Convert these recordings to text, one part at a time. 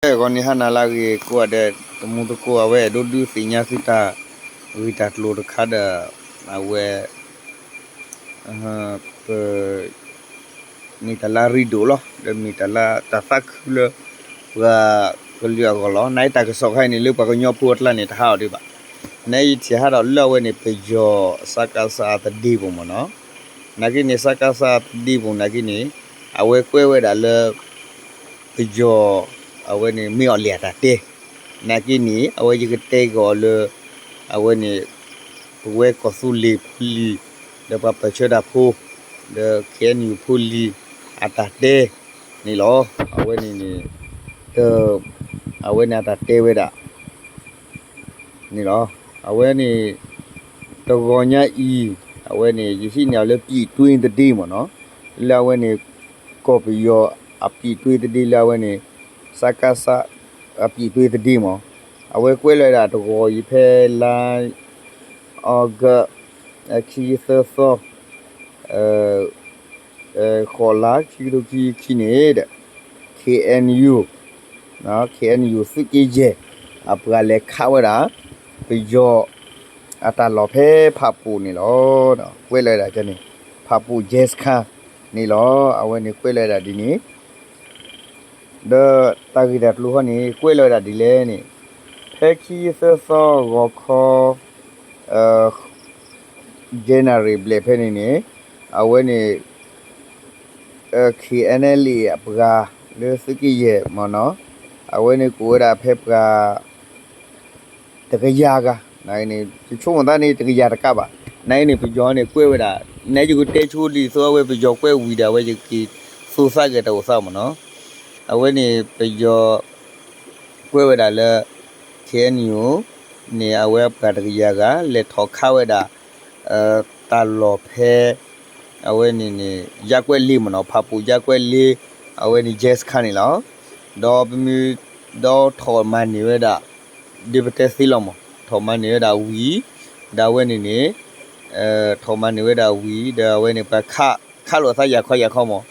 ဂီၤန့ၣ်ဟါနၤလၢအဂ့ၤကိးဂၤဒဲး တံၤသကိး အဝဲအဲၣ်ဒိးဒုးသ့ၣ်ညါသုတၢ်ဂ့ၢ်တၢ်ကျိၤတခါဒီး အဝဲ ပ မ့ၢ်တၢ်လၢအရ့ဒိၣ်လီၤ. ဒီးမ့ၢ်တၢ်လၢတၢ်သးခုလၢ ပှၤကလုာ်အဂီၢ်လီၤ. နာ်က့တၢ်ကစီၣ်ခါအံၤန့ၣ် လၢပှၤကညီဖိအကျါန့ၣ် တဟးအီၤဒံးဘၣ်. နာ်က့ယထံၣ်ဟးဒီးလၢအဝဲန့ၣ် ပယီၤ စကစ သဒ့ပူၤမ့ၢ်နီၤ. နာ်က့န့ၣ် စကစ သဒ့ပူၤနာ်က့န့ၣ် အဝဲကွဲးဝဲဒၣ်လၢ ပယီၤ အဝဲန့ၣ် မ့ၢ်အီၤလဲၣ်အတၢ်တဲ နာ်က့န့ၣ် အဝဲယကတဲက့ၤအီၤလၢ အဝဲန့ၣ် ပဝဲကီၢ်သူလ့ၤဖိလံၤ ဒီးပှၤပၢၢ်ဆၢတၢ်ဖိ ဒီး ခ့ၣ်အဲၣ်ယူၣ် ဖိလံၤ အတၢ်တဲန့ၣ်လီၤ. အဝဲန့ၣ်န့ၣ် တ အဝဲန့ၣ်အတၢ်တဲဝဲဒၣ် န့ၣ်လီၤ. အဝဲန့ၣ် တဂီၤညါအံၤ အဝဲန့ၣ် ယဟံးန့ၢ်အီၤလၢ ပြည်တွင်းသတင်း မ့ၢ်နီၤ, လၢအဝဲန့ၣ် ကီၢ်ပယီၤအ ပြည်တွင်းသတင်း လၢအဝဲန့ၣ် စကစ အ ပြည်တွင်းသတင်း မ့ၢ်, အဝဲကွဲးလီၤဝဲဒၣ်တဂီၤအံၤဖဲလါ August ခံဆံသၢသီ ဃိးလါ ခံကထိခံဆံခံန့ၣ်ဒီး ခ့ၣ်အဲၣ်ယူၣ် ခ့ၣ်အဲၣ်ယူၣ် သုးက့ယဲၢ် အပှၤလဲၤခးဝဲဒၣ် ပယီၤ အတၢ်လီၢ်ဖဲဖးပူၤန့ၣ်လီၤ. ကွဲးလီၤဝဲဒၣ်န့ၣ် ဖးပူၤ ရဲစခန်း န့ၣ်လီၤ. အဝဲန့ၣ်ကွဲးလီၤဝဲဒၣ်ဒ်န့ၣ် ဒီးတၢ်ဂ့ၢ်တၢ်ကျိၤခီန့ၣ် ကွဲးလီၤဝဲဒၣ်ဒ်လဲၣ်န့ၣ် ဖဲခံဆံသၢသီ ဂီၤခီ ယဲၢ်နၣ်ရံၣ်ဘျဲၣ်ဖဲန့ၣ်န့ၣ် အဝဲန့ၣ် ခ့ၣ်အဲၣ်ယူၣ် အပှၤလၢသုးက့ယဲၢ် မ့ၢ်နီၤ, အဝဲန့ၣ်ကိးဝဲဒၣ်ဖဲပှၤ တကယၤဂၤ, ယဆိကမိၣ်သးန့ၣ် တကယၤတကးဘၣ်. နာ်က့န့ၣ် ပယီၤန့ၣ်ကွဲးဝဲဒၣ် နာ်က့ယကတဲဆိဒ်သိးအဝဲပယီၤကွဲးဝံၤဒီး အဝဲယက့ၤသိသးက့ၤတၢ်အိၣ်သး မ့ၢ်နီၤ. အဝဲန့ၣ်ပယီၤ ကွဲးဝဲဒၣ်လၢ ခ့ၣ်အဲၣ်ယူၣ် န့ၣ် အဝဲပှၤတကယၤဂၤ လဲၤထီၣ်ခးဝဲဒၣ် တၢ်လီၢ်ဖဲ အဝဲန့ၣ်န့ၣ် ယါကွဲးလ့ မ့ၢ်နီၤ, ဖးပူၤယါကွဲးလ့ အဝဲန့ၣ် ရဲစခန်း န့ၣ်လီၤ. ဒီးပမ့ၢ် ဒီးထီၣ်မၤန့ၢ်ဝဲဒၣ် ဒ်ပတဲသ့လီၤ မ့ၢ်, ထီၣ်မၤန့ၢ်ဝဲဒၣ်ဝံၤ ဒီးအဝဲန့ၣ်န့ၣ် ထီၣ်မၤန့ၢ်ဝဲဒၣ်ဝံၤ ဒီးအဝဲန့ၣ်ပှၤခးလိာ်သးယၤခီယၤခီ မ့ၢ်,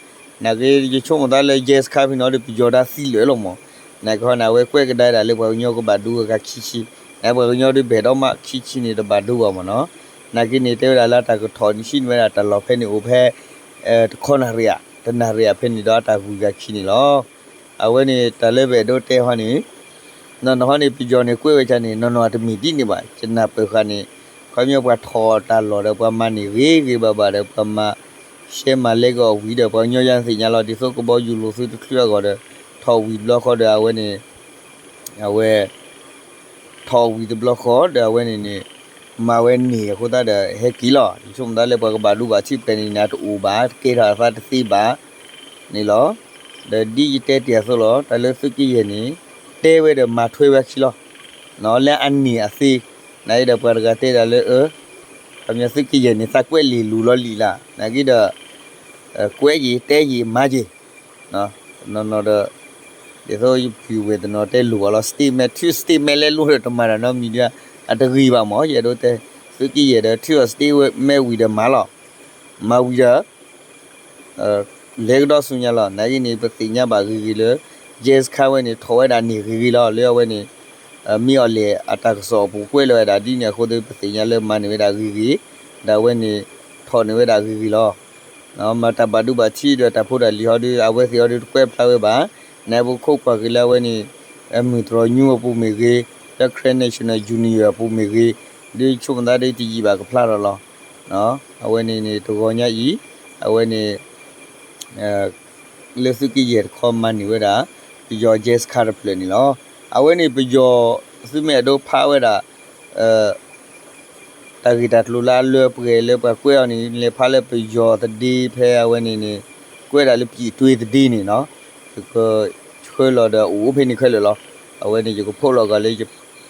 နာ်က့ယဆိကမိၣ်သးလၢ ရဲစခန်း ဖဲန့ၣ်ဒီး ပယီၤတၢ်သံလၢာ်လီၤ မ့ၢ်, နာ်က့ဟီန့ၣ် အဝဲကွဲးကဒါဝဲဒၣ်လၢပှၤကညီကဘၣ်ဒိဂၤဂၤခံဆံ, နာ်က့ပှၤကညီဒုးဘၣ်ဒီးမးခံဆံန့ၣ် တဘၣ်ဒိဘၣ် မ့ၢ်နီၤ. နာ်က့န့ၣ် တဲဝဲဒၣ်လၢတၢ်ကထီၣ်န့ၣ် ဟံးန့ၢ်ဝဲဒၣ်တၢ်လီၢ်ဖဲန့ၣ်အိၣ်ဖဲ တခီနၣ်ရံၣ်ဧါ တနၣ်ရံၣ်ဧါ ဖဲန့ၣ်ဒီးအတၢ်ဂုၤဂၤခံန့ၣ်လီၤ. အဝဲန့ၣ်တၢ်လၢပအဲၣ်ဒိးတဲဟီန့ၣ် နီၢ်နီၢ်ဟီန့ၣ် ပယီၤန့ၣ်ကွဲးဝဲဒၣ်န့ၣ် နီၢ်နီၢ်တမ့ၢ်ဒ်န့ၣ်ဘၣ်. ယနၢ်ပၢၢ်ဃာ်န့ၣ် ခီပညီပှၤထီၣ်တၢ်လီၢ်ဒီး ပှၤမၤန့ၢ်ဂ့ၤဂ့ၤဘၣ်ဘၣ်ဒီး ပှၤမၤရှဲမၤလဲက့ၤအီၤဝံၤဒီး ပှၤကညီယါသ့ၣ်ညါလီၤ. ဒ်သိးကဘီယူၤလိာ်သုတချုးအဂီၢ်ဒီး ထီၣ်ဝံၤတဘျီဃီဒီး အဝဲန့ၣ် အဝဲ ထီၣ်ဝံၤတဘျီဃီဒီး အဝဲန့ၣ်န့ၣ် မၤဝဲန့ၢ်အဃိသတးဒီး ဟဲက့ၤလီၤ. ယဆိကမိၣ်သးလၢပှၤကဘၣ်ဒိဘၣ်ထံးဖဲန့ၣ်န့ၣ် အတအိၣ်ဘၣ် တကဲထီၣ်အသးတသ့ဘၣ်န့ၣ်လီၤ. ဒီးဒ်ယတဲတ့ၢ်အသိးလီၤ တၢ်လၢသုးက့ယဲၢ်န့ၣ် တဲဝဲဒီးမၤထွဲဝဲခံလီၤ. လၢအန့ၢ်အသ့ နာ်က့ဒီးပှၤတဂၤတဲဒၣ်လၢ အၢ ခီပညီသုးက့ယဲၢ်န့ၣ် သးကွဲးလံာ်လူၤလီၤလံာ်လၢ် နာ်က့ဒီး ကွဲးယံာ်တဲယံာ်မၤယံာ် တနီၤနီၤဒီး ဒ်သိးယပုၢ်ဝဲၢ်တနီၤတဲလိၣ်ဘၣ်လီၤ statement ထု statement လဲလိၤဒီးတမၤတၢ်နီတမံၤဒံး အတဂ့ၤဘၣ်မ့ၢ် ယအဲၣ်ဒိးတဲ သုးက့ယဲၢ်ဒီး ထုအီၤ statement ဝံၤဒီးမၤလီၤ. မၤဝံၤဒီး လဲၤကဒီးဆူညါလီၤ. နာ်က့န့ၣ် ပသ့ၣ်ညါဘၣ်ဂ့ၤဂ့ၤလၢ ရဲစခန်း ဝဲန့ၣ် ထီၣ်ဝဲဒၣ်န့ၢ်ဂ့ၤဂ့ၤလီၤ. လၢအဝဲန့ၣ် မ့ၢ်အီၤလဲၣ်အတၢ်ကစီၣ်အပူၤကွဲးလီၤဝဲဒၣ်ဒ်န့ၣ်အဃိသတး ပသ့ၣ်ညါလၢမၤန့ၢ်ဝဲဒၣ်ဂ့ၤဂ့ၤ ဒီးအဝဲန့ၣ် ထီၣ်န့ၢ်ဝဲဒၣ်ဂ့ၤဂ့ၤလီၤ. မ့ၢ်တၢ်ဘၣ်ဒိဘၣ်ထံးဒီးတၢ်ဖိတၢ်လံၤဟီဒီး အဝဲသ့ၣ်ဟီဒီးတကွဲးဖျါဝဲဘၣ်. နပခိၣ်ကွၢ်က့ၤလၢအဝဲန့ၣ် မုၢ်တြီၤညူအပူၤမ့ၢ်ဂ့ၤ, လၢ Karen National Union အပူၤမ့ၢ်ဂ့ၤ, ဒ်ဆိကမိၣ်သးဒ်တယံာ်ဘၣ်ကဖျါထီၣ်လီၤ. အဝဲန့ၣ်န့ၣ် တဂီၤညါအံၤ အဝဲန့ၣ် လၢသုးက့ယဲၢ်တခီမၤန့ၢ်ဝဲဒၣ် ပယီၤ ရဲစခန်း တဖျၢၣ်န့ၣ်လီၤ. အဝဲန့ၣ်ပယီၤ သုမ့ၢ်အဲၣ်ဒိးဖးဝဲဒၣ် တၢ်ဂ့ၢ်တၢ်ကျိၤလၢအလၢပှဲၤလၢပှၤကွဲးအီၤန့ၣ် လဲၤဖးလၢပယီၤသဒ့ဖဲအဝဲန့ၣ်န့ၣ် ကွဲးဒၣ်လၢ ပြည်တွင်းသတင်း န့ၣ်နီၤ, ယကဆှၢလီၤဒီးအိၣ်ဖဲန့ၣ်ခဲလၢာ်လီၤ. အဝဲန့ၣ်ယကဖိးလီၤဂာ်လၢယ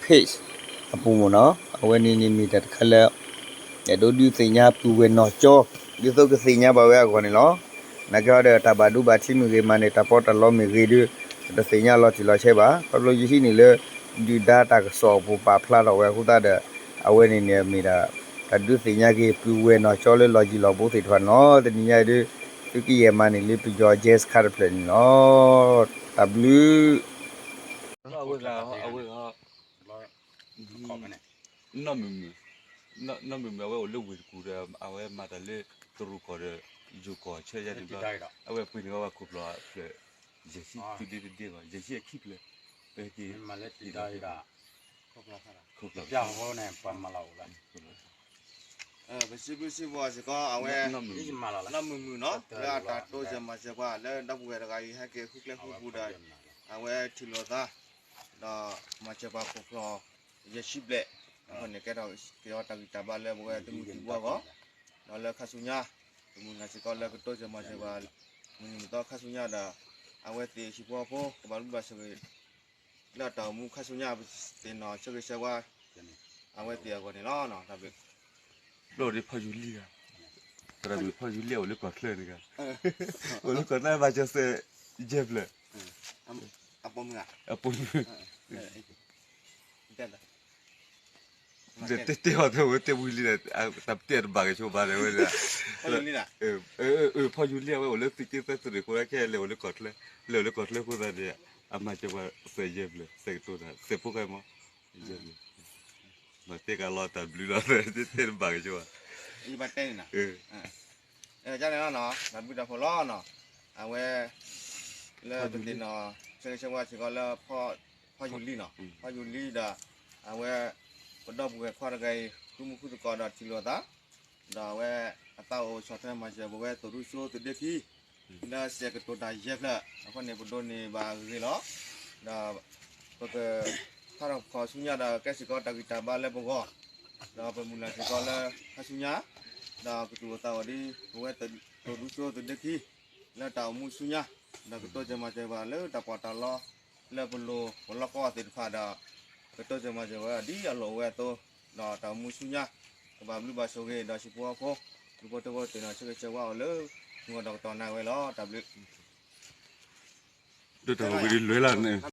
page အပူၤမ့ၢ်နီၤ, အဝဲန့ၣ်န့ၣ်မ့ၢ်တၢ်တခါလၢ အဲၣ်ဒိးဒုးသ့ၣ်ညါပုၢ်ဝဲၢ်နီၢ်ကၠီ ဒ်သိးကသ့ၣ်ညါဘၣ်ဝဲအဂီၢ်န့ၣ်လီၤ. နာ်က့ဟီဒီးတၢ်ဘၣ်ဒိဘၣ်ထံးမ့ၢ်ဂ့ၤ မၤန့ၢ်တၢ်ပီးတၢ်လီမ့ၢ်ဂ့ၤဒီး တသ့ၣ်ညါလီၤတံၢ်လီၤဆဲးဘၣ်. ခီဖျိယဟံးန့ၢ်လၢ ဒုၣ်ဒါတၢ်ကစီၣ်အပူၤပာ်ဖျါထီၣ်ဝဲအဃိသတးဒီး အဝဲန့ၣ်န့ၣ်မ့ၢ်ဒၣ် တၢ်ဒုးသ့ၣ်ညါက့ၤ ပုၢ်ဝဲၢ်နီၢ်ကၠီလၢလီၢ်ယံၤလီၢ်ဘူးသ့ၣ်တဖၣ်န့ၣ်လီၤ. တနံၤညါအံၤဒုး သုးက့ယဲၢ်မၤန့ၢ်လၢပယီၤ ရဲစခန်း တဖျၢၣ်န့ၣ်လီၤ. တၢ်ဘျုး အဝဲဂၤ အဝဲဂၤ နီၢ်မုာ်မုာ်, နီၢ်မုာ်မုာ် အဝဲအိၣ်လၢဝ့ၢ်တကူၣ်ဒီး အဝဲမၤတၢ်လၢတရူးကီၢ်ဒီး ယိၤကီၢ်ဆၢယါန့ၣ်ဘျီ အဝဲပှ့ၤန့ၢ်ဝဲခိၣ်ဖျီၣ်ဖျၢၣ် ယဲၢ်ဆံ သုဒ့တဒ့ဘၣ် ယဲၢ်ဆံအခံဖျၢၣ် ပဟဲက့ၤ ခိၣ်ဖျီၣ် ပစံးဘျုးစံးဖှိၣ်စ့ၢ်ကီး အဝဲ နီၢ်မုာ်မုာ်နီၤ လၢအတၢ်တိစၢၤမၤစၢၤပှၤ လၢဒီပုၢ်ဝဲၢ်တဂၤအံၤ ဟဲက့ၤဃုကျဲဃုပူၤဒီး အဝဲထံၣ်လိာ်သး ဒီးမၤစၢၤပှၤခိၣ်ဖျီၣ် ယဲၢ်ဆံဘျဲၣ် အဃိန့ၣ် ကဲထီၣ်က့ၤအီၤတၢ်ဂံၢ်တၢ်ဘါလၢပဝဲသုးမုၢ်သံၣ်ဘိအဂီၢ် ဒီးလၢခါဆူညါ ပမုၢ်လၢ်စ့ၢ်ကီးလၢကတိစၢၤမၤစၢၤပှၤ မုၢ်နံၤမုၢ်သီခါဆူညါဒီး အဝဲသ့ၣ်ဟံၣ်ဖိဃီဖိ ကဘၣ်ဘျုးဘၣ်ဆိၣ်ဂ့ၤ လၢအတၢ်အိၣ်မူခါဆူညါ ပသ့ၣ်နီၣ်ဆၢဂ့ၤဆၢဝါ အဝဲသ့ၣ်အဂီၢ်န့ၣ်လီၤ. တၢ်ဘျုး ဘျီၣ်ဒ်ဖီယူၤလံဧါ, သရၣ်မုၣ်ဖီယူၤလံ အိၣ်လၢကီၢ်ချၢန့ၣ်ဂၤ, အိၣ်လၢကီၢ်ချၢဘၣ်ကၠီၤစဲး ယဲၢ်ဖျၢၣ်, အပိာ်မုၣ်, တဲတဲအီၤတဲဝဲတဲဝံၤလံဒီး တၢ်ပတဲတဘၣ်က့ၤဆိဘၣ်ဒီးဝဲဒၣ်, ဖီယူၤလံအဝဲအိၣ်လၢသုးက့သၢသုးရ့ၣ်အဃိ ခဲအံၤလဲၤအိၣ်လၢကီၢ်ချၢ, လဲၤအိၣ်လၢကီၢ်ချၢအဃိသတးန့ၣ် အမၤစၢၤပှၤစဲးယဲၢ်ဖျၢၣ် စဲးကတိၤတၢ် စဲးဖိခဲမး မၤတဲကလီတၢ်ဘျုးလီၤ တဲတဘၣ်က့ၤဆိဘၣ်, ယဘၣ်တဲန့ၣ်နီၤ, န့ၣ်လီၤ တၢ်ဘျုးတၢ်ဖှိၣ်လီၤနီၤ, အဝဲ လၢပသ့ၣ်နီၣ်ဆၢဂ့ၤဆၢဝါစ့ၢ်ကီးလၢ ဖီယူၤလံနီၤ, ဖီယူၤလံဒီး အဝဲ ပဒီပုၢ်ဝဲၢ်ခွါတဂၤအံၤ ဃုမူဃုသကိးဒီးထံၣ်လိာ်သး ဒီးအဝဲ အသးအိၣ်ဆီၣ်ထွဲမၤစၢၤပဝဲသိၣ်ရူစိသဒ့ခံ လၢစဲးကတိၤတၢ်ယဲၢ်ဖျၢၣ် အဃိန့ၣ် ပဒိးန့ၢ်ဘၣ်အဂ့ၢ်လီၤ. ဒီး ပက ထါထီၣ်ခီၣ်ဆူညါဒီးကဲစ့ၢ်ကီးတၢ်ဂံၢ်တၢ်ဘါလၢပဂီၢ်, ဒီးပမုၢ်လၢ်စ့ၢ်ကီးလၢခါဆူညါ, ဒီးကသူၣ်အိၣ်သးအိၣ်ဒ် ပဝဲသိၣ်ရူစိသဒ့ခံ လၢတၢ်အိၣ်မူဆူညါ, ဒီးကတိစၢၤမၤစၢၤပှၤလၢတၢ်ပီးတၢ်လီ လၢပလိၤပလီၢ်ကီၢ်သ့ၣ်တဖၣ်ဒီး ကတိစၢၤမၤစၢၤဝဲဒ်အလိၣ်ဝဲအသိး, ဒီးတၢ်အိၣ်မူဆူညါ ကဘၣ်ဘျုးဘၣ်ဆိၣ်ဂ့ၤ ဒီးဟံၣ်ဖိဃီဖိ ဒူဖိထၢဖိသ့ၣ်နီၣ်ဆၢဂ့ၤဆၢဝါအီၤလၢ မုၢ်ဂီၤဒီးကတီၢ်နၢ်ဝဲလီၤ. တၢ်ဘျုး ဒ်တၢ်ဝဲဒ်လွဲလၢန့ၣ်